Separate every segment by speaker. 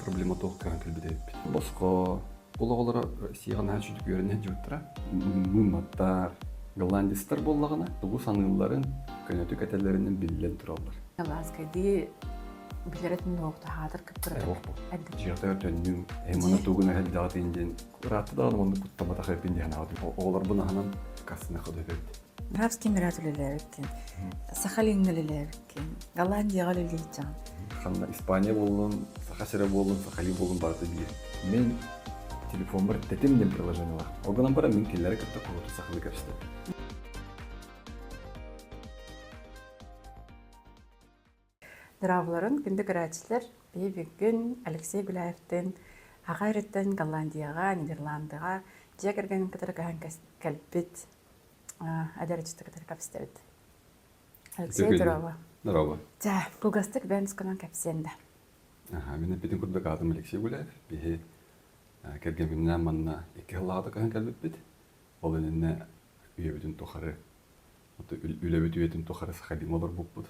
Speaker 1: проблема туох көһөн кэлбит эбиппит. Босхо ол оҕолоро Россияҕа наһаа үчүгдүк үөрэнэ сылдьыбыттара. Мыымматтар, голландецтар буоллаҕына тугу саныылларын, көнөтүк этэллэринэн биллэн тураллар.
Speaker 2: Голландскайдыы билэрэтин уохтаһаатар кыптырата.
Speaker 1: Ох бу. Дьиэҕитигэр төннүҥ, эһи тугун эһэлдэҕитин диэн ыраатта даҕаны оннук куттамматах эбиппин диэн санаабытым. Оҕолорбун аһынан кассаны ходуһэбит.
Speaker 2: Арабский Эмират үлэлээбиккин, Сахалиҥҥа үлэлээбиккин, Голландияҕа үлэлиэхтэҕин.
Speaker 1: Ханна Испания буоллун, Саха сирэ буоллун, Сахали буоллун барыта биир. Мин телефоммар тэтим диэн приложениелаах. Ол гынан баран мин кинилэри кытта куруутун сахалыы кэпсэтэбин.
Speaker 2: Дорооболорун, күндү көрөөччүлэр! Биһи бүгүн Алексей Гуляевтыын аҕа өрүттэн Голландияҕа, Нидерландыҕа дьиэ кэргэнин кытары көһөн кэлбит эдэр ыччаты кытары кэпсэтэбит. Алексей, дорообо.
Speaker 1: Дорообо.
Speaker 2: Дьэ, кылгастык бэйэҥ кэпсиэн да.
Speaker 1: Аха, мин эппитим курдук аатым Алексей Гуляев. Биһи кэргэмминээн манна икки сыллааҕыта көһөн кэлбиппит. Ол иннинэ үйэбитин тухары, үлэбит үйэтин тухары Сахалиҥҥа олорбуппут.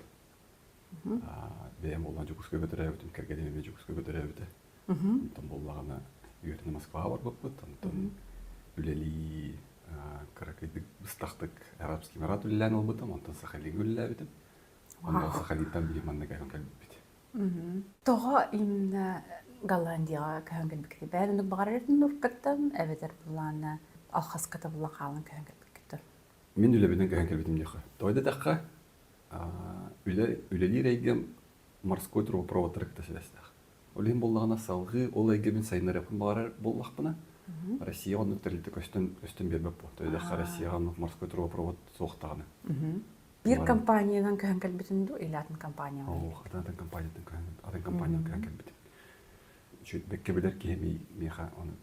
Speaker 1: Бэйэм буоллаҕына Дьокуускайга төрөөбүтүм, кэргэним эмиэ Дьокуускайга төрөөбүтэ. Онтон буоллаҕына үөрэнэ Москваҕа барбыппыт. Онтон үлэлии кыракыйдык быстахтык Арабский Эмират үлэлээн ылбытым, онтон Сахалиҥҥа үлэлээбитим. Онно Сахалинтан биһи манна көһөн кэлбиппит.
Speaker 2: Тоҕо именно Голландияҕа көһөн кэлбиккитий? Бэйэн оннук баҕарар этин уруккаттан эбэтэр былаана алхаска табыллан хаалан көһөн кэлбиккит
Speaker 1: Мин үлэбинэн көһөн кэлбитим диэххэ. Тоҕо диэтэххэ, Үлэ, үлэлиир эйгэм морской трубопроводтары кытта сибээстээх. Ол иһин буоллаҕына салҕыы ол эйгэбин сайыннарыахпын баҕарар буоллахпына, Россияҕа оннук тэрилтэ көстөн, көстөн биэрбэт буолуо. Төһө Россияҕа оннук морской трубопровод суох даҕаны.
Speaker 2: Биир компаниянан көһөн кэлбитин дуу или атын компанияҕа?
Speaker 1: Ох, атын атын компанияттан көһөн, атын компаниянан көһөн кэлбитим. Бэккэ билэр киһи миэхэ ону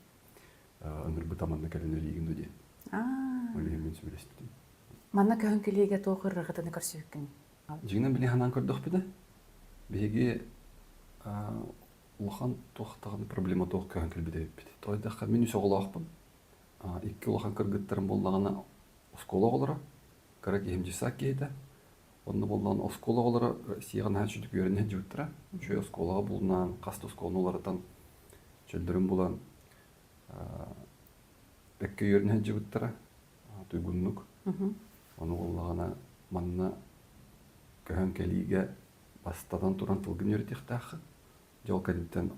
Speaker 1: ыҥырбыта манна кэлэн үлэлиигин дуу диэн. Ол иһин мин сөбүлэспитим.
Speaker 2: Манна көһөн кэлиигэ туох ырыаҕытыны көрсүбүккүн?
Speaker 1: Дьиҥинэн били санаан көрдөхпүнэ, биһиги улахан туох даҕаны проблема туох көһөн кэлбит эбиппит. Тоҕо диэтэххэ, мин үс оҕолоохпун. Икки улахан кыргыттарым буоллаҕына оскуола оҕолоро, кыра киһим дьыссаат киһитэ. Онно буоллаҕына оскуола оҕолоро Россияҕа наһаа үчүгдүк үөрэнэ сылдьыбыттара. Үчүгэй оскуолаҕа булунаан, хас да оскуоланы уларытан, чөллөрүн булан, бэккэ үөрэнэ сылдьыбыттара. Туйгуннук. Ону буоллаҕына манна көһөн кэлиигэ бастатан туран тылгын үөрэтиэхтээххин. Дьэ ол кэнниттэн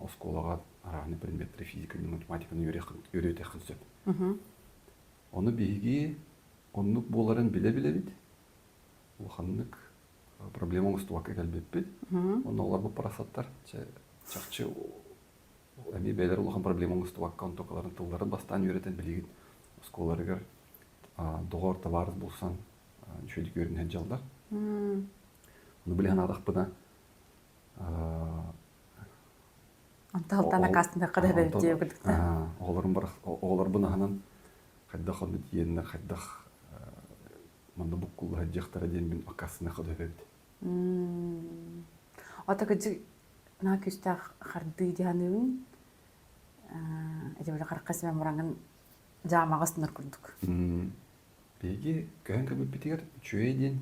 Speaker 1: оскуолаҕа арааһынай предметтэри физиканы, математиканы үөрэтиэххин сөп. Ону биһиги оннук буоларын билэ-билэбит. Улаханнык проблема оҥостубакка кэлбиппит. Онно олорбут парасаттар чахчы Эмиэ бэйэлэрэ улахан проблема оҥостубакка онтукаларын тылларын бастаан үөрэтэн билигин оскуолаларыгар доҕор, табаарыс булсан үчүгэйдик үөрэнэ сылдьаллар. Ону били санаатахпына
Speaker 2: Онтон акаастыныахха да эбит диэбит
Speaker 1: оҕолорум оҕолорбун аһынан хайдах онно тиийэннэр хайдах манна буккулла сылдьыахтара диэн мин акаастыныахха да эбит.
Speaker 2: Ото кыдьык Наһаа күүстээх хардыы дии саныыбын. Эти били харахха симэн бараҥҥын дьаамаҕа сынар курдук.
Speaker 1: Биһиги көһөн кэлбиппитигэр үчүгэй диэн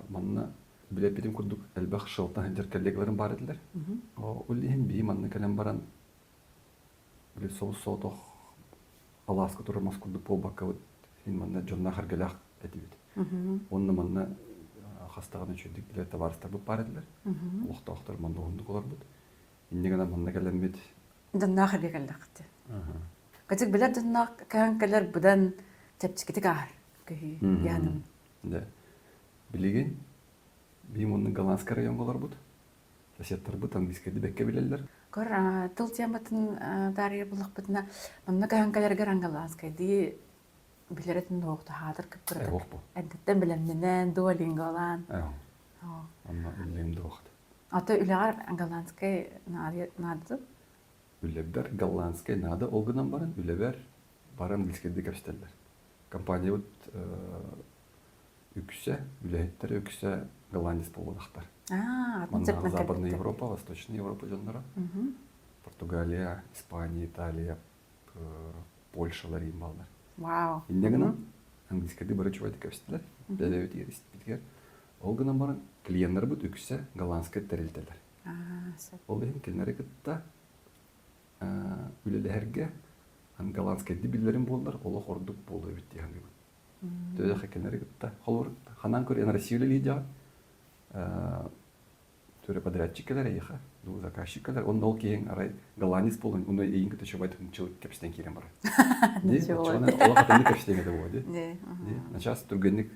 Speaker 1: манна билэрбитин курдук элбэх шелтан сылдьар коллегаларым баар этилэр. Ол иһин биһи манна кэлэн баран били собус-соҕотох алааска турар мас курдук буолбаккабыт иһин манна дьонноох-сэргэлээх этибит. Уонна манна хас даҕаны үчүгэйдик билэр табаарыстарбыт баар этилэр. Олохтоохтор манна уһуннук олорбут. Инньэ гынан манна кэлэммит
Speaker 2: Дьонноох эргэ кэллэххит. Кычык билэр дьонноох көһөн кэлэр быдан чэпчэкитик ааһар көһүү яным.
Speaker 1: Да. Билигин биим оннук голландскай райоҥҥа олорбут. Соседтарбыт английскайды бэккэ билэллэр.
Speaker 2: Көр, тыл тематын таарыйар буллахпытына, манна көһөн кэлэргэр ангалаанскайдыы билэрэтин туохтаһаатар кыптырытык. Эрдэттэн бэлэмнэнэн, дуолинголаан.
Speaker 1: Онно үллэм дуохт.
Speaker 2: Ата үлэҕэр голландскай наада
Speaker 1: Үлэбэр голландскай наада ол гынан баран үлэбэр бары английскайдыы кэпсэтэллэр. Компаниябыт үксэ, үлэһиттэрэ үксэ голландец буолуохтар. Манна Западная Европа, Восточная Европа дьонноро. Португалия, Испания, Италия, Польшалар иин баллар.
Speaker 2: Вау.
Speaker 1: Инньэ гынан английскайдыы бары чугайдык кэпсэтилэр. Бэйэбитигэр испитигэр. Ол гынан баран клиеннарбыт үксэ голландскай тэрилтэлэр. Ол иһин кинилэри кытта үлэлэһэргэ голландскайды биллэрим буоллар олох ордук буолуо эбит дии саныыбын. Төһө кинилэри кытта холобур ханан көрөн Россия үлэлии төрө подрядчик кэлэр эйиэхэ, ну заказчик кэлэр, онно ол киһиҥ арай голландец буолан, онно эйигин кытта чубай чыл кэпсэтэн киирэн барар. Ди, оччоҕуна олох атыннык кэпсэтиэҥ этэ буолуо ди. Ди, начаас түргэнник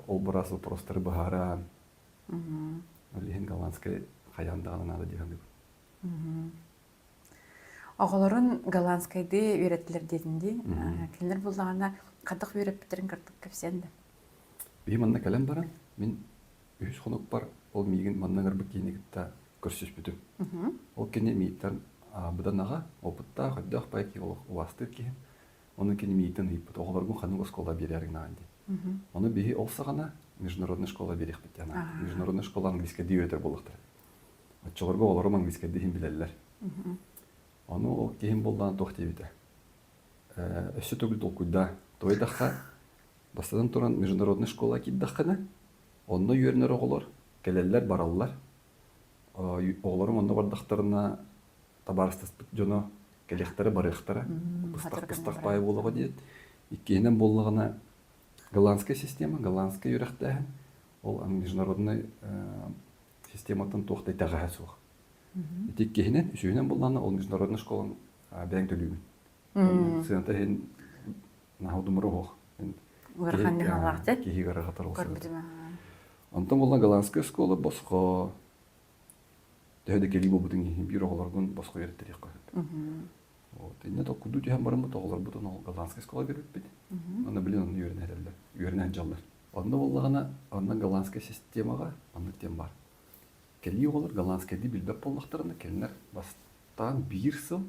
Speaker 1: ол быраас вопростары быһааран, ол иһин голландскай хайаан даҕаны наада дии саныыбын.
Speaker 2: Оҕолорун голландскайдыы үөрэттилэр диэтин дии. Кинилэр буллаҕына хайдах үөрэппиттэрин кырдык кэпсээн да.
Speaker 1: Биһи манна кэлэн баран, мин үһүс хонукпар ол миигин манна ыҥырбыт киһини кытта көрсүспүтүм. Ол кини мииттэн быдан аҕа, опыттаах, өйдөөх баай киһи олох убаастыыр киһим. Ону кини мииттэн ыйыппыт, оҕолоргун ханнык оскуола биэрээр гынаҕын диэн. Ону биһи ол саҕана международная школа биэриэхпит диэн Международная школа английскайдыы үөрэтэр буоллахтара. Оччолорго оҕолорум английскайдыы иһин билэллэр. Ону ол киһим буоллаҕына туох диэбитэ. Өссө төгүл толкуйдаа. Туойдахха, бастатан туран международная школа киирдэххинэ, онно үөрэнэр оҕолор кэлэллэр-бараллар. Оҕолорум онно бардахтарына табаарыстаспыт дьоно кэлиэхтэрэ-барыахтара. Быстах-быстах баай буолуоҕа диэт. Иккиһинэн буоллаҕына, голландская система, голландскай үөрэхтээһин, ол международнай систематтан туох да итэҕэһэ суох. Ити иккиһинэн, үсүһүнэн буоллаҕына, ол международнай школаны бэйэҥ төлүүгүн. Сыаната иһин наһаа удумара оһох.
Speaker 2: Ыарахан дьаһалаах дьэ.
Speaker 1: Киһи ыарахатар ол Онтон буолла голландская школа босхо төһө да кэлии буолбутун иһин биир оҕолоргун босхо үөрэттэриэххэ сөп. Вот. Иннэ толкуйдуу түһэн бараммыт оҕолорбутун ол голландскай школа биэрбиппит. Онно билин онно үөрэнэ эрэллэр, үөрэнэ сылдьаллар. Онно буоллаҕына, онно голландскай системаҕа оннук диэн баар. Кэлии оҕолор голландскайдыы билбэт буоллахтарына, кинилэр бастаан биир сыл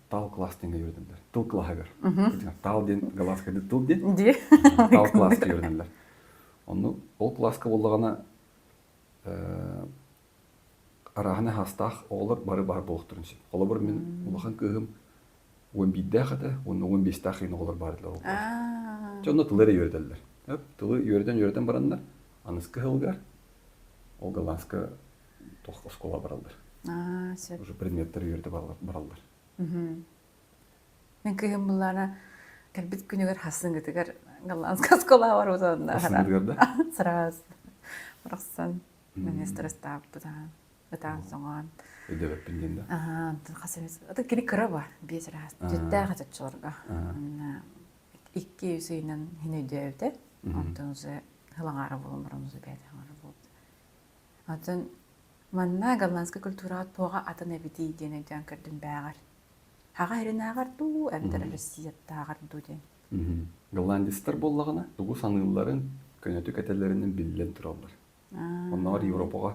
Speaker 1: тал класс диэҥҥэ үөрэнэллэр. Тыл клаһыгар. Тал диэн голландскайдыы тыл диэн. Тал класска үөрэнэллэр. Онно ол класска буоллаҕына арааһынай хаастаах оҕолор бары баар буолуохтарын сөп. Холобур, мин улахан кыыһым 11-дээх этэ, уонна 15-тээх иһин оҕолор баар этилэр ол класска. Дьэ, онно тылы эрэ үөрэтэллэр. Тылы үөрэтэн-үөрэтэн бараннар, аныскы сылгар ол голландска туох оскуола бараллар.
Speaker 2: Сөп.
Speaker 1: Уже предметтэр үөрэтэ бараллар.
Speaker 2: Мин кыыһым буллаана кэлбит күнүгэр хасыҥытыгар голландскай оскуолаҕа барбыт
Speaker 1: Хасыҥытыгар да?
Speaker 2: Сразу. Барахсан министрыстаабыт ытаан-соҥоон.
Speaker 1: Өйдөбөппүн диэн да?
Speaker 2: Аха, хас эмис. Ата кини кыра ба, биэс ыраас. Түттээх оччолорго. Икки үс ыйынан хин өйдөөбүтэ. Онтон уже хылаҥаара буолан баран уже бэйэтэ хаҥара буолбут. Оттон манна голландскай культураҕа туоҕа атын эбитий диэн өйдөөн көрдүм бээҕэр. Хаҕа эринааҕар дуу, эбэтэр Россияттааҕар дуу диэн.
Speaker 1: Голландецтар буоллаҕына, тугу саныылларын, көнөтүк этэллэринэн биллэн тураллар. Оннооҕор Европаҕа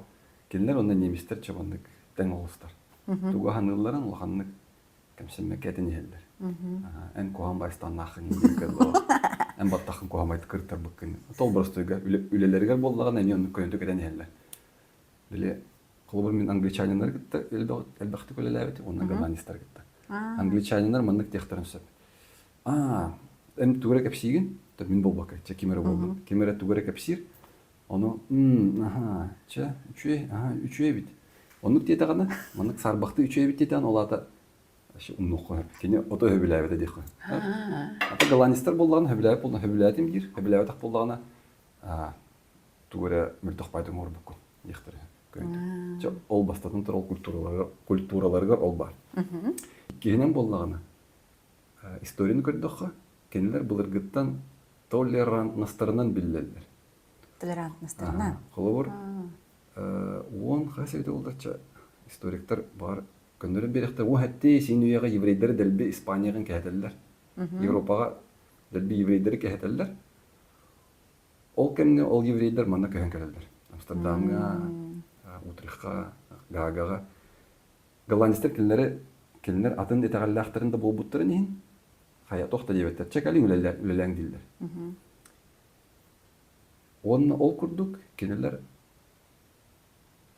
Speaker 1: кинилэр уонна немецтэр чабаннык тэҥ оҕустар. Тугу аһаныылларын улаханнык кэмсэммэккэ этэн иһэллэр. Эн куһаҕан байыстаннааххын эн баттаххын куһаҕан кыртарбыккын. Тол боростуойга үлэлэригэр буоллаҕына эмиэ оннук көнөтүк этэн иһэллэр. Били холобур мин англичаниннары кытта элбэхтик үлэлээбитим уонна голландецтары кытта. Англичаниннар маннык диэхтэрин сөп. Аа, эн тугу эрэ кэпсиигин? Мин буолбакка, чэ ким эрэ буоллун. Ким эрэ тугу эрэ кэпсиир, Ону аһаа, чэ, үчүгэй, аһаа, үчүгэй эбит. Оннук диэтэҕинэ, маннык саарбахтыы үчүгэй эбит диэтэҕинэ, ол аата вообще умнуохха сөп. Кини ото сөбүлээбэтэ диэххэ. Ата голландецтар буоллаҕына, сөбүлээбит буоллаҕына, сөбүлээтим диир, сөбүлээбэтэх буоллаҕына, тугу эрэ мөлтөх баайдык оҥорбуккун диэхтэрэ. Чэ, ол бастатан турар культураларыгар, культураларыгар ол баар. Иккиһинэн буоллаҕына, историяны көрдөххө, кинилэр былыргыттан толерантностарынан биллэллэр.
Speaker 2: Толерантностарынан?
Speaker 1: Холобур, уон хас эбитэ буоллачча историктар баар көннөрөн биэрэхтэр уон хэттии син үйэҕэ еврейдэри дэлби Испанияҕын кэһэтэллэр. Европаҕа дэлби еврейдэри кэһэтэллэр. Ол кэмҥэ ол еврейдэр манна көһөн кэлэллэр. Амстердамҥа, Утрехха, Гаагаҕа. Голландецтар кинилэри кинилэр атын итэҕэллээхтэрин да буолбуттарын иһин хайа туох да диэбэттэр. Чэ кэлиҥ үлэлээҥ дииллэр. Уонна ол курдук кинилэр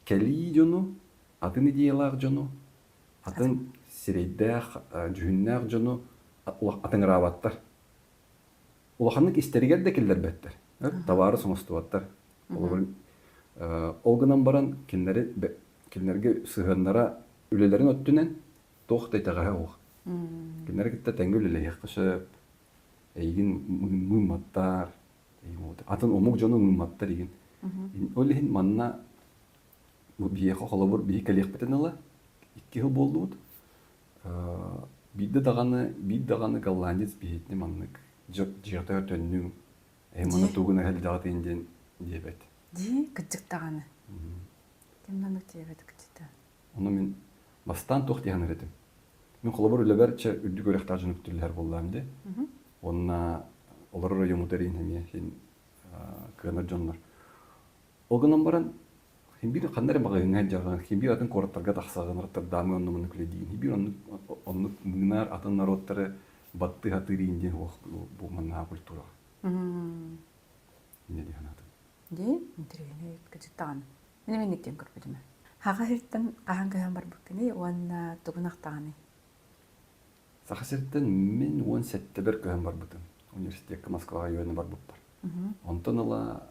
Speaker 1: кэлии дьону, атын идеялаах дьону, атын сирэйдээх, дьүһүннээх дьону атыҥыраабаттар. Улаханнык истэригэр да киллэрбэттэр. Табаарыс оҥостубаттар. Холобур, Ол гынан баран кинилэри кинилэргэ сыһыаннара үлэлэрин өттүнэн туох да итэҕэһэ суох. Кинилэри кытта тэҥҥэ үлэлэһиэххэ сөп. Эйигин мыымматтар, атын омук дьону мыымматтар игин. Ол иһин манна бу биһиэхэ холобур биһи кэлиэхпитин ыла 2 сыл буоллубут. Биирдэ даҕаны биир даҕаны голландец биһиэтини маннык дьиэҕитигэр төннүҥ, эһи манна тугун эһэлдэҕитин диэн диэбэт.
Speaker 2: Дии, кырдьык даҕаны. Ким маннык диэбэт кырдьыта.
Speaker 1: Ону мин бастаан туох дии саныыр этим. Мин холобур үлэбэр чэ үрдүк үөрэхтээх дьону күтүрлэһэр буоллаҕым дии. Уонна олорор оройуоммут эриин эмиэ син кыанар дьоннор. Ол гынан баран син биир ханна эрэ маҕаһыыҥҥа сылдьаҕын, син биир атын куораттарга тахсаҕын, Роттердамҥа онно-манна үлэлиигин. Син биир оннук оннук мыынар атын норуоттары баттыы сатыыр иин диэн суох бу маннааҕы культураҕа. Инньэ дии санаатым.
Speaker 2: Дии, интэриэһинэй кырдьыктаҕын. Мин эмиэ диэн көрбүтүм. Саха сириттэн хаһан көһөн барбыккыный уонна тугун ахтаҕыный?
Speaker 1: Саха сириттэн мин 17-бэр көһөн барбытым. Университекка Москваҕа үөрэнэ барбыппар. Онтон ыла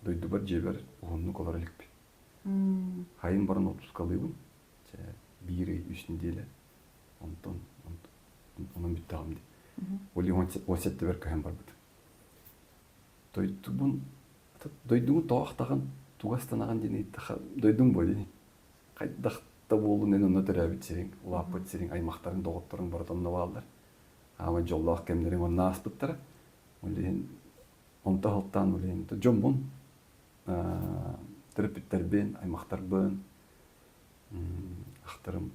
Speaker 1: дойдубар дьиэбэр уһуннук олоро иликпин. Хайын баран отпускалыыбын. Чэ, биир ый, үс неделя. Онтон, онон бүттэҕим дии. Ол иһин 17-бэр көһөн барбытым. Дойдубун дойдугун тоҕо ахтаҕын, туга астанаҕын диэн ыйыттахха, дойдум буо дии. Хайдах да буоллун эн онно төрөөбүт сириҥ, улааппыт сириҥ, аймахтарыҥ, доҕотторуҥ барыта онно бааллар. Аамай дьоллоох кэмнэриҥ онно ааспыттара. Ол иһин онто аһылтаан ол иһин дьоммун, төрөппүттэрбин, аймахтарбын ахтарым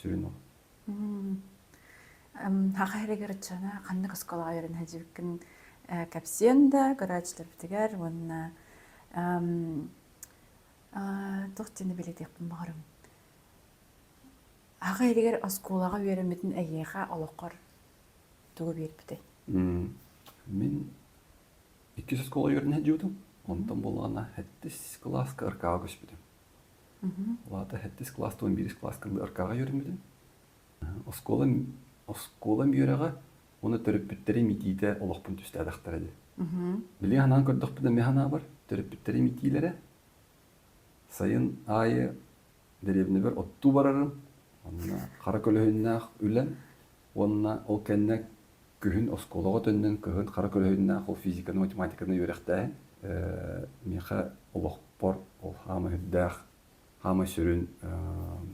Speaker 1: сүрүн ол.
Speaker 2: Саха сиригэр оччоҕуна ханнык оскуолаҕа үөрэнэ сылдьыбыккын кэпсиэн да көрөөччүлэрбитигэр уонна туох диэни бэлиэтиэхпин баҕарабын. Саха сиригэр оскуолаҕа үөрэммитин эйиэхэ олоххор тугу биэрбитэй?
Speaker 1: Мин иккис оскуола үөрэнэ сылдьыбытым. Онтон буоллаҕына сэттис кылааска РК-ҕа көспүтүм. Улаата сэттис кылаастан 11 кылааска РК-ҕа үөрэммитим. Оскуолам, оскуолам үөрэҕэ уонна төрөппүттэрим иитиитэ олохпун түстээтэхтэрэ дии. Билигин санаан көрдөхпүнэ, мин санаабар, төрөппүттэрим иитиилэрэ сайын аайы дэриэбинэбэр оттуу барарым, онно хара көлөһүннээх үлэм уонна ол кэннэ күһүн оскуолаҕа төннөн кыһын хара көлөһүннээх ол физиканы, математиканы үөрэхтээһин миэхэ олохпор ол хаамай үрдээх, хаамай сүрүн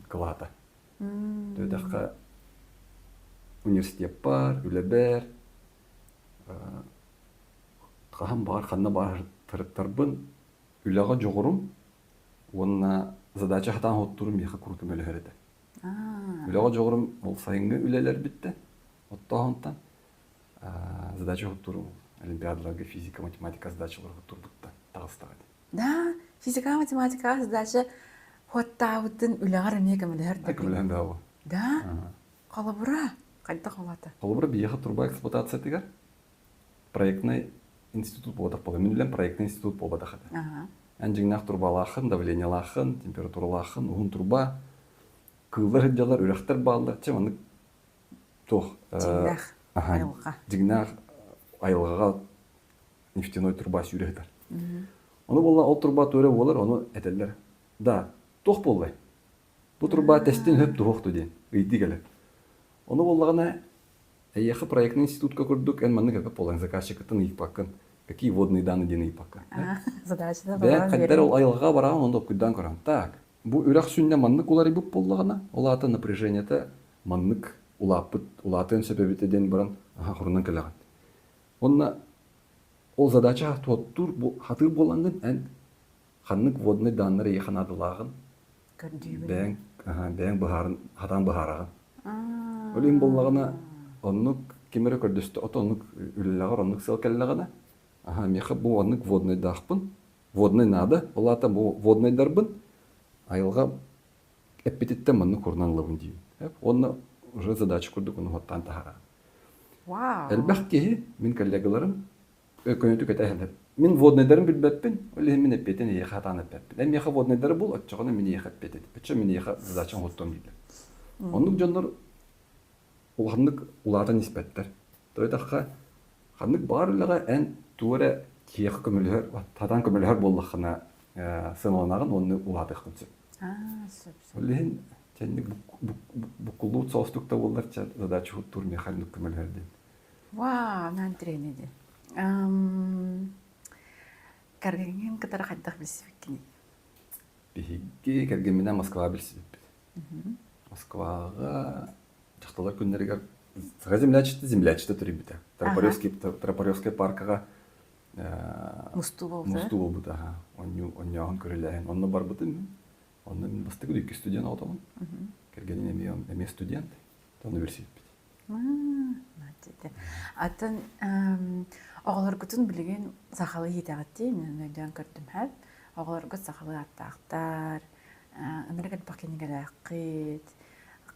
Speaker 1: кылаата. Төһөтөххө университеппар, үлэбэр хаһан баҕар ханна баҕар сырыттарбын үлэҕэ дьоҕурум уонна задача хатаан оттуурум миэхэ куруук көмөлөһөр этэ. Үлэҕэ дьоҕурум ол сайыҥҥы үлэлэрбиттэн оттооһунтан задача оттуурум олимпиадаларга физика, математика задачалары оттуурбуттан таҕыстаҕа дии.
Speaker 2: Да, физика, математика задача хуоттаабытын үлэҕэр эмиэ көмөлөһөр да.
Speaker 1: Көмөлөһөн бөҕө.
Speaker 2: Да? Холобура, хайдах олата?
Speaker 1: Холобура, биһиэхэ турба эксплуатациятыгар проектный институт буолбатах буолла. Мин үлэм проектный институт буолбатах этэ. Эн дьиҥнээх турбалааххын, давлениелааххын, температуралааххын, уһун турба, кыыллар сылдьаллар, үрэхтэр бааллар. Чэ, маннык туох
Speaker 2: Дьиҥнээх айылҕа.
Speaker 1: Дьиҥнээх айылҕаҕа нефтяной труба сүүрэ сытар. Ону буолла ол труба туора буолар, ону этэллэр. Да, туох буоллай? Бу труба тэстин хөп туһуохту диэн ыйдыы кэлэр. Ону буоллаҕына эйиэхэ проектный институтка курдук эн маннык эппэт буолан заказчикыттан ыйыппаккын. Какие водные данные диэн ыйыппаккын.
Speaker 2: Задача
Speaker 1: Бэйэҥ хайдар ол айылҕаҕа бараҕын онно толкуйдаан көрөҕүн. Так, бу үрэх сүнньэ маннык уларыйбыт буоллаҕына, ол аата напряжениета маннык улааппыт, улаатыан сөп эбитэ диэн баран аха хорунан кэлэҕин. Уонна ол задача туоттуур хатыыр буолаҥҥын эн ханнык водный даннар эйиэхэ наадалааҕын
Speaker 2: Көрдүүбүн.
Speaker 1: бэйэҥ бэйэҥ быһаарын хатаан быһаараҕын. Ол иһин буоллаҕына оннук ким эрэ көрдөстө ото оннук үлэлэҕэр оннук сыал кэллэҕинэ аха миэхэ бу оннук водныйдаахпын водный наада ол аата бу водныйдарбын айылҕа эппититтэн маннык курунан ылабын диибин уонна уже задача курдук ону уһаттаан таһаараҕын
Speaker 2: Вау.
Speaker 1: Элбэх киһи, мин коллегаларым, көнөтүк этэ Мин воднайдарын билбэппин, ол иһин мин эппиэтин эйиэхэ хатаан эппэппин. Эн миэхэ воднайдары бул, оччоҕуна мин эйиэхэ эппиэт Оччо мин эйиэхэ задача оҥоттуом дииллэр. Оннук дьоннор улаханнык улаатан испэттэр. Тоҕо ханнык баар үлэҕэ эн тугу эрэ киһиэхэ көмөлөһөр, хатаан көмөлөһөр буоллаххына. сыаналанаҕын уонна улаатыаххын сөп.
Speaker 2: Аа, сөп, сөп.
Speaker 1: Ол иһин чэнник буккуллубут соҕустук да буоллар задача тур миэхэ оннук көмөлөһөр диэн.
Speaker 2: Вау, наан тирэни диэн. Кэргэҥҥин кытары хайдах билсибиккиний?
Speaker 1: Биһиги кэргэмминэн Москваҕа билсибиппит. Москваҕа дьахталлар күннэригэр Саха землячество землячество төрүйбүтэ. Тропаревский, Тропаревскай паркаҕа
Speaker 2: Мустуу буолбута.
Speaker 1: Мустуу буолбута. Онньооһун көрүлээһин. Онно барбытым мин. Онно мин бастакы икки студент оҕотобун. Кэргэним эмиэ, эмиэ студент. Онно билсибиппит.
Speaker 2: Атын оҕолоргутун билигин сахалыы иитэҕит дии, мин өйдөөн көрдүм һэп. Оҕолоргут сахалыы ааттаахтар, ынырык элбэх кинигэлээххит.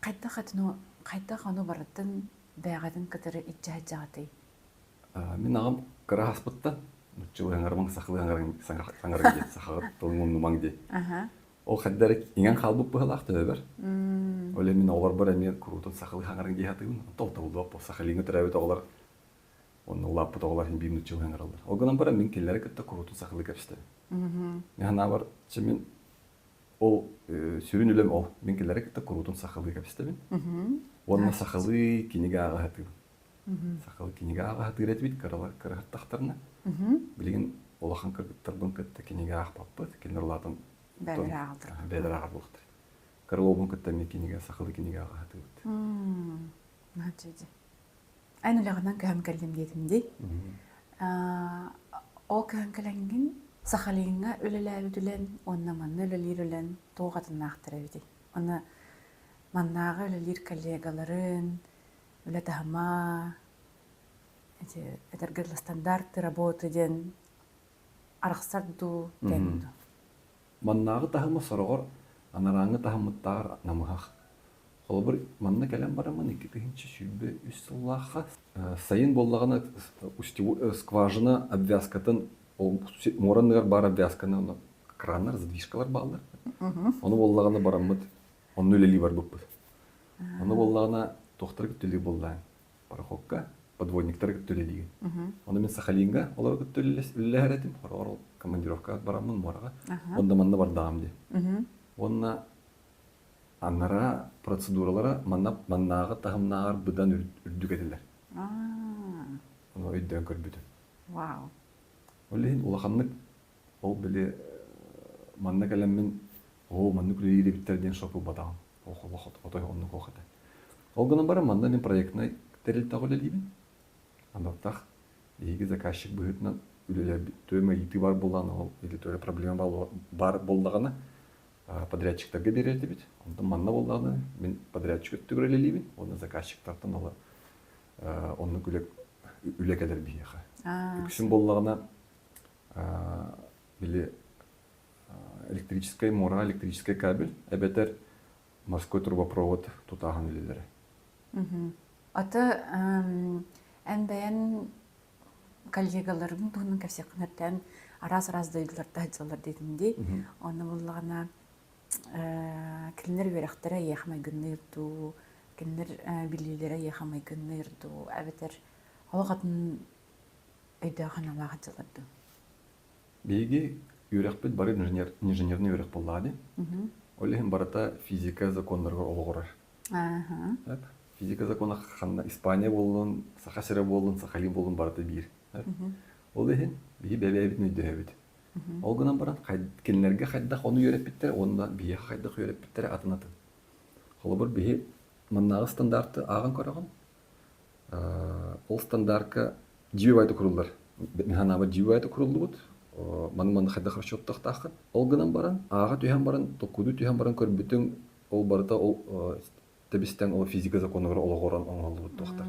Speaker 2: Хайдах этин хайдах ону барытын бэйэҕитин кытары илдьэ сылдьаҕытый?
Speaker 1: Мин аҕам кыра аспыттан нуччалыы саҥарымаҥ, сахалыы саҥарыҥ диэн, сахаҕыт тылын умнумаҥ диэн. Ол хайда эрэ иҥэн хаалбыт быһыылаах төбөбөр. Ол иһин мин оҕолорбор эмиэ куруутун сахалыы саҥарыҥ дии сатыыбын. Онтон олтобуллубат сахалыыҥҥа төрөөбүт оҕолор уонна улааппыт оҕолор иһин биир нуччалыы саҥараллар. Ол гынан баран мин кинилэри кытта куруутун сахалыы кэпсэтэбин. Мин санаабар, чэ мин ол сүрүн үлэм ол. Мин кинилэри кытта куруутун сахалыы кэпсэтэбин. Уонна сахалыы кинигэ ааҕа сатыыбын. Сахалыы кинигэ ааҕа сатыыр этибит кыраһыттахтарына. Билигин улахан кыргыттарбын кытта кинигэ аахпаппыт. Кинилэр улаатан
Speaker 2: бэйэлэрэ ааҕаллар.
Speaker 1: Бэйэлэрэ ааҕар буолуохтар. Кыра уолбун кытта эмиэ кинигэ, сахалыы кинигэ ааҕа сатыыбыт.
Speaker 2: Эн үлэҕинэн көһөн кэллим диэтим дии. Ол көһөн кэлэҥҥин Сахалиҥҥа үлэлээбит үлэн уонна манна үлэлиир үлэн туох атыннаахтар эбитий? Уонна маннааҕы үлэлиир коллегаларын, үлэ таһыма, эти этэргэ дылы стандарты работы диэн арахсар дуу, тэҥ дуу?
Speaker 1: Маннааҕы таһыма сороҕор анарааҥҥы таһыммыттааҕар намыһах. Холобур, манна кэлэн бараммын 2023 сыллаахха сайын буоллаҕына скважина обвязкатын ол муора анныгар баар обвязканы ону краннар, задвижкалар бааллар. Ону буоллаҕына бараммыт онно үлэлии барбыппыт. Ону буоллаҕына туохтары кытта үлэлии буоллаан пароходка подводниктары кытта үлэлиигин. Ону мин Сахалиҥҥа олору кытта үлэлэһэр этим. Хороҕор ол командировкаҕа бараммын муораҕа. Онно манна бардаҕым дии. Уонна анараа процедуралара манна маннааҕы таһымнааҕар быдан үрдүк этилэр. Ону өйдөөн көрбүтүм.
Speaker 2: Вау.
Speaker 1: Ол иһин улаханнык ол били манна кэлэммин оо маннык үлэлиир эбиттэр диэн шок ылбатаҕым. Ох олох отой оннук ох этэ. Ол гынан баран манна мин проектнай тэрилтэҕэ үлэлиибин. Анаттах биһиги заказчик быһыытынан үлэлэрбит төһө ыйытыы баар буоллаҕына ол или төһө проблема баар буоллаҕына подрядчиктарга биэрэр этибит. Онтон манна буоллаҕына мин подрядчик өттүгэр үлэлиибин уонна заказчиктартан ыла оннук үлэ үлэ кэлэр биһиэхэ. Үксүн буоллаҕына били электрическай муораҕа электрическай кабель эбэтэр морской трубопровод тутааһын үлэлэрэ.
Speaker 2: Аты эн бэйэн коллегаларым туһунан кэпсиэххин эрдээн араас-араас дойдуларда сылдьаллар диэтим дии. Онно буоллаҕына кинилэр үөрэхтэрэ эйиэхэ майгынныыр дуу, кинилэр билиилэрэ эйиэхэ майгынныыр дуу, эбэтэр олох атын өйдөөх-санаалаах сылдьаллар дуу?
Speaker 1: Биһиги үөрэхпит бары инженер, инженерный үөрэх буоллаҕа дии. Ол иһин барыта физика законнарыгар олоҕурар. Физика закона ханна Испания буоллун, Саха сирэ буоллун, Сахалин буоллун барыта биир. Ол иһин биһи бэйэбитин өйдөһөбүт. Ол гынан баран кинилэргэ хайдах ону үөрэппиттэрэ уонна биһиэхэ хайдах үөрэппиттэрэ атын-атын. Холобур, биһи маннааҕы стандарты ааҕан көрөҕүн. Ол стандартка GUI куруллар. Мин санаабар GUI куруллубут. Маны-маны хайдах расчеттахтааххын. Ол гынан баран, ааҕа түһэн баран, токкуду түһэн баран көрбүтүҥ, ол барыта ол тэбистэн ол физика законугар олоҕуран оҥоһуллубут туохтар.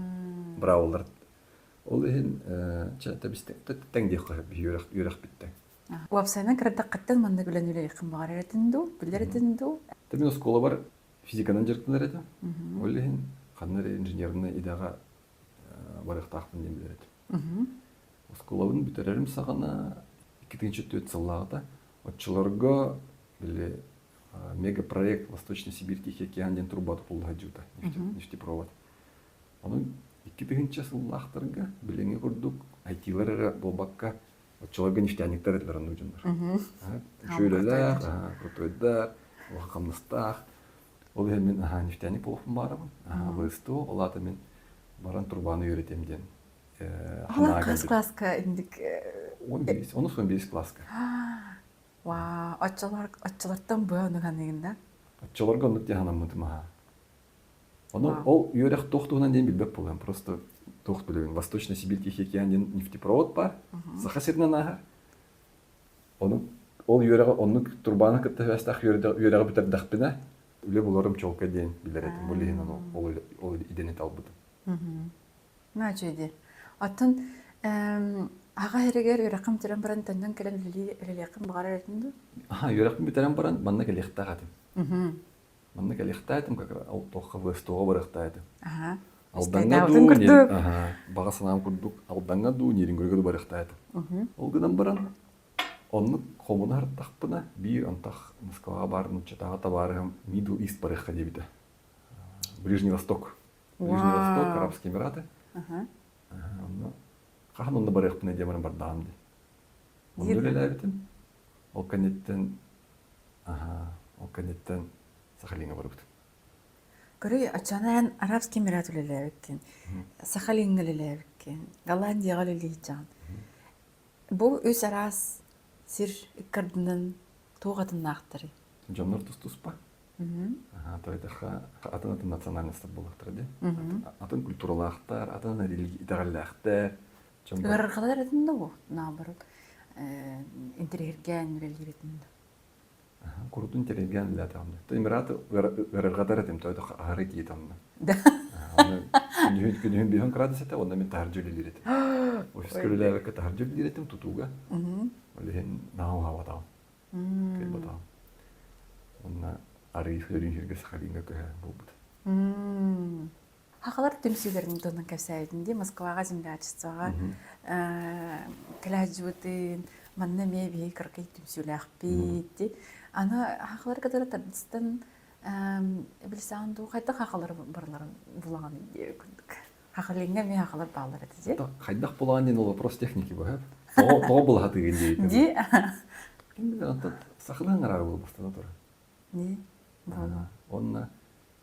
Speaker 1: Брааволар. Ол иһин чэ тэбистэн тэҥ диэххэ сөп үөрэх үөрэхпиттэн.
Speaker 2: Уопсайынан кырдаххыттан маннык үлэни үлэлиэххин баҕарар этин дуу, билэр этин дуу?
Speaker 1: Мин оскуолабар физиканан дьарыктанар этим. Ол иһин ханна эрэ инженернэй идэҕэ барыахтаахпын диэн билэр этим. Оскуолабын бүтэрэрим саҕана 2004 сыллааҕыта оччолорго били мегапроект Восточно-Сибирь Тихий океан диэн труба тутулла сылдьыбыта нефтепровод. Онон 2000 сыллаахтарга билиҥҥи курдук IT-лар эрэ буолбакка. Оччолорго нефтяниктар этилэр оннук дьоннор. Үчүгэй үлэлээх, крутойдар, улахан хамнастаах. Ол иһин мин аһаа нефтяник буолуохпун баарабын. Аһаа ВСТО, ол аата мин баран турбааны үөрэтиэм диэн
Speaker 2: Алар хас класска инник
Speaker 1: 11, 11 класска.
Speaker 2: Вау, оччолор оччолортон быа оннук аныгын да?
Speaker 1: Оччолорго оннук диэн санаммытым аһаа. Ону ол үөрэх туох туһунан диэн билбэт буолуом. Просто туох билэбин. Восточно-Сибирь Тихий океан диэн нефтепровод баар. Саха сиринэн ааһар. Ону ол үөрэҕи оннук турбааны кытта сибээстээх үөрэҕи бүтэрдэхпинэ үлэ буларым чуолкай диэн билэр этим. Ол иһин ону ол, ол идэни талбытым.
Speaker 2: Наачуй диэн. Оттон аҕа иһэригэр үөрэххин бүтэрэн баран төннөн кэлэн үлэлиэххин баҕарар этиҥ дуу?
Speaker 1: Аха, үөрэхпин бүтэрэн баран манна кэлиэхтээх этим. Манна кэлиэхтээх этим как раз ол туохха ВСТО-ҕа барыахтаах этим.
Speaker 2: Аха.
Speaker 1: Алдаҥҥа дуу, аха, баҕа санаам курдук Алдаҥҥа дуу, Нерюнгрига дуу барыахтаах этим. Ол гынан баран оннук хомуна сырыттахпына биир антах Москваҕа баар нууччатааҕы табаарыһым Middle East барыахха диэбитэ. Ближний Восток. Ближний Восток, Арабские Эмираты. Онно хаһан онно барыахпына диэн баран бардаҕым дии. Онно үлэлээбитим. Ол кэнниттэн ол кэнниттэн Сахалиҥҥа барбытым.
Speaker 2: Көрүй, оччоҕуна эн Арабский Эмират үлэлээбиккин, Сахалиҥҥа үлэлээбиккин, Голландияҕа үлэлиэхчэҕин. Бу үс араас сир ыккардынан туох атыннаахтарый?
Speaker 1: Дьоннор тус-туспа. Тоойдоххо атын-атын национальностар буоллахтара дии. Атын культуралаахтар, атын итэҕэллээхтэр.
Speaker 2: Ыарырҕалар этин да наоборот интэриэһиргээн үлэлиир этин да.
Speaker 1: Курутун интэриэһиргээн үлэлээтэҕим да. Эмираты ыарырҕатар этим, тоойдоххо аһары тиийэ онно. Күнүһүн күнүһүн биһөн кыраадыс этэ, онно мин таһырдьа үлэлиир этим. Офиска үлэлээбэккэ таһырдьа үлэлиир этим тутууга. Ол иһин наһаа уһаабатаҕым. Кыайбатаҕым. Уонна арыый сөрүүн сиргэ Сахалиҥҥа көһө буолбут.
Speaker 2: Хахалар түмсүүлэрин туһунан кэпсээбитин дии Москваҕа землячествоҕа кэлээдьибытын манна эмиэ биһиги кыракый түмсүүлээхпит дии. Аны хахалар кытары тардыстан билсэҕин дуу хайдах хахалар барыларын булаҕын диэ курдук. Хахалиҥҥа эмиэ хахалар бааллар этэ дии.
Speaker 1: Хайдах булаҕын диэн ол вопрос техники быһа. Тоҕо тоҕо булаһатыгын диэбитим.
Speaker 2: Дии.
Speaker 1: Ким билэр онтон сахалыы аҥараар буолбастана турар.
Speaker 2: Дии.
Speaker 1: Онно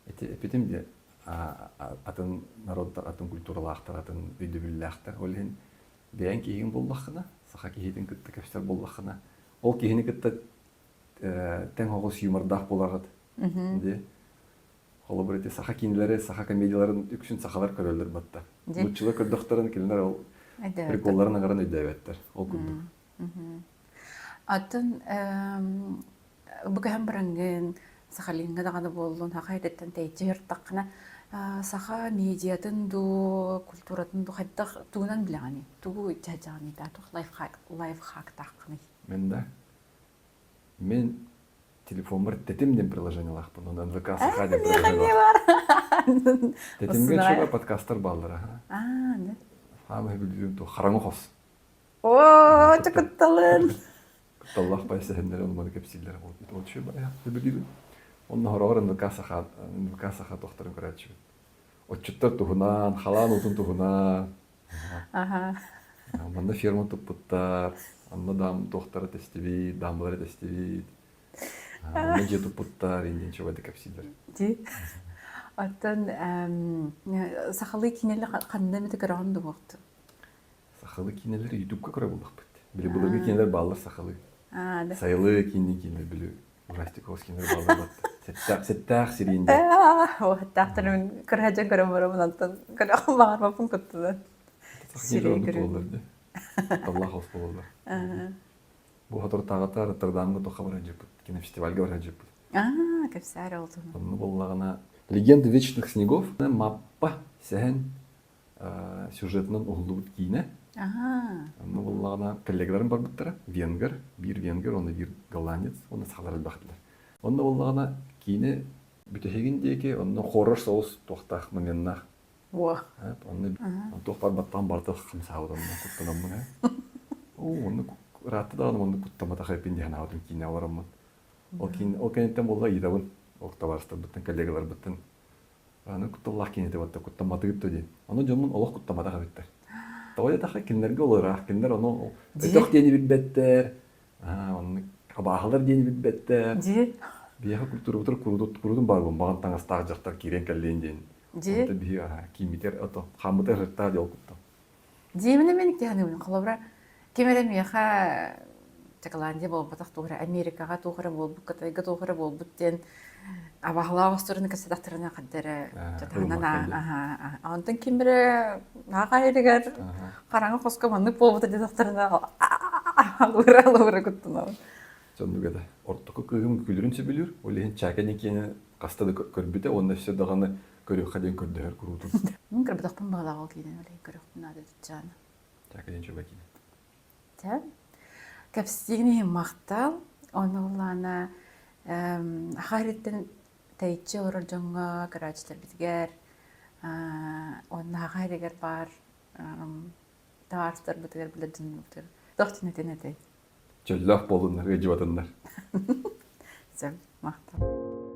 Speaker 1: ити эпитим дии атын народтар атын культуралаахтар атын өйдөбүллээхтэр. Ол иһин бэйэҥ киһигин буллаххына, саха киһитин кытта кэпсэр буоллаххына, ол киһини кытта тэҥ оҕус юмордаах буолаҕыт. Дии. Холобур, ити саха киинэлэри, саха комедияларын үксүн сахалар көрөллөр батта. Нууччалар көрдөхтөрүн кинилэр ол приколларын аҥарын өйдөөбөттөр. Ол курдук.
Speaker 2: Атын бу көһөн бараҥҥын Сахалиҥҥа даҕаны буоллун, саха эдэттэн тэйиччи сырыттаххына, саха медиатын дуу, культуратын дуу хайдах тугунан билэҕиний? Тугу дьаһдьаҕыный да, туох лайфхак, лайфхактааххыный?
Speaker 1: Мин да Мин телефоммар Тэтим диэн приложениелаахпын, онон НВК Саха диэн
Speaker 2: приложение
Speaker 1: Тэтимҥэ үчүгэй подкастар бааллар
Speaker 2: Аа, да.
Speaker 1: Хаамай билбитим туох хараҥа хос.
Speaker 2: Оо, кутталын.
Speaker 1: Кутталлаах бай сэһэннэри ону маны кэпсииллэр. Ол үчүгэй бай билибин. Онно хороҕор НВК Саха НВК Саха туохтарын көрөөччүбүн. Отчуттар туһунан, халаан уутун туһунан.
Speaker 2: Аха.
Speaker 1: Манна ферма туппуттар, онно даам туохтара тэстибит, даамбалара тэстибит. Онно дьиэ туппуттар, индиэн чугайда кэпсииллэр.
Speaker 2: Дии. Оттон сахалыы киинэлэр ханна эмит көрөҕүн дуоҕуттун?
Speaker 1: Сахалыы киинэлэри ютубка көрө буллахпыт. Били былыргы киинэлэр бааллар сахалыы. Сайылыы киинни киинэлэр били ужастик киинэлэр бааллар батта. Сэттээх, сэттээх сириин диэн.
Speaker 2: Сэттээх кырһадьан көрөн барабын антон көрөҕүн баҕарбаппын куттанан.
Speaker 1: Сирэй көрөн. Таллах хос буолаллар. Бу соторутааҕыта Роттердамҥа туохха баран дьыппыт, кинофестивальга баран дьыппыт.
Speaker 2: Аа, кэпсээр ол туһунан.
Speaker 1: Онно буоллаҕына «Легенда вечных снегов» маппа сэһэн сюжетынан уһуллубут киинэ. Онно буоллаҕына коллегаларым барбыттара. Венгр, биир венгр, уонна биир голландец, уонна сахалар элбэхтилэр. Онно буоллаҕына киинэ бүтэһигин диэки онно хоррор соҕус туохтаах моменнаах. Онно туох барбаттаҕын барыта хамсаабыт онно куттанаммын ээ. Оо, онно ыраатта даҕаны онно куттамматах эппин дии санаабытым киинэ олороммун. Ол киин ол кэнниттэн буолла ыйытабын ол табаарыстарбыттан, коллегаларбыттан Аны кутталлаах киинэтэ батта куттамматыгыт да диэн. Ону дьоммун олох куттамматах эбиттэр. Тоҕо диэтэххэ, кинилэргэ ол ыраах. Кинилэр ону өтөх диэни билбэттэр, оннук абааһылар диэни билбэттэр.
Speaker 2: Дии.
Speaker 1: Биһиэхэ культурабытыгар курутун, курутун баар баҕан таҥастаах дьахтар киирэн кэллиэн диэн.
Speaker 2: Дии.
Speaker 1: Онто биһи кииммитигэр ото хааммытыгар ырыттаах дьол куттал.
Speaker 2: Диибинэ мин киһаныбын холобура ким эрэ миэхэ Голландия буолбатах туох эрэ Америкаҕа туох эрэ буолбут Кытайга туох эрэ буолбут диэн абаһалаах остуоруйаны кэпсэтэхтэринэ ханна эрэ чатаһынан онтон ким эрэ аҕа иһигэр хараҥа хоско маннык буолбута диэтэхтэринэ алыбыра алыбыра куттанабын.
Speaker 1: Соннук этэ. Ортоку кыыһым күлүрүн сөбүлүүр, ол иһин Чака Никиэни хаста да көрбүтэ уонна өссө даҕаны көрүөххэ диэн көрдөһөр куруутун.
Speaker 2: Мин көрбөтөхпүн баҕалаах ол киинэни ол иһин көрүөхпүн наада дьаана.
Speaker 1: Чака диэн чугай киинэ.
Speaker 2: Чэ. Кэпсиигин иһин махтал. Ону улаана аха ириттэн тэйиччи олорор дьоҥҥо, көрөөччүлэрбитигэр, уонна аха иригэр баар табаарыстарбытыгар, билэр дьоннорбутугар туох диэн этэн этэй?
Speaker 1: Чөллөөх буоллуннар, ыалдьыбатыннар.
Speaker 2: Сөп, махтал.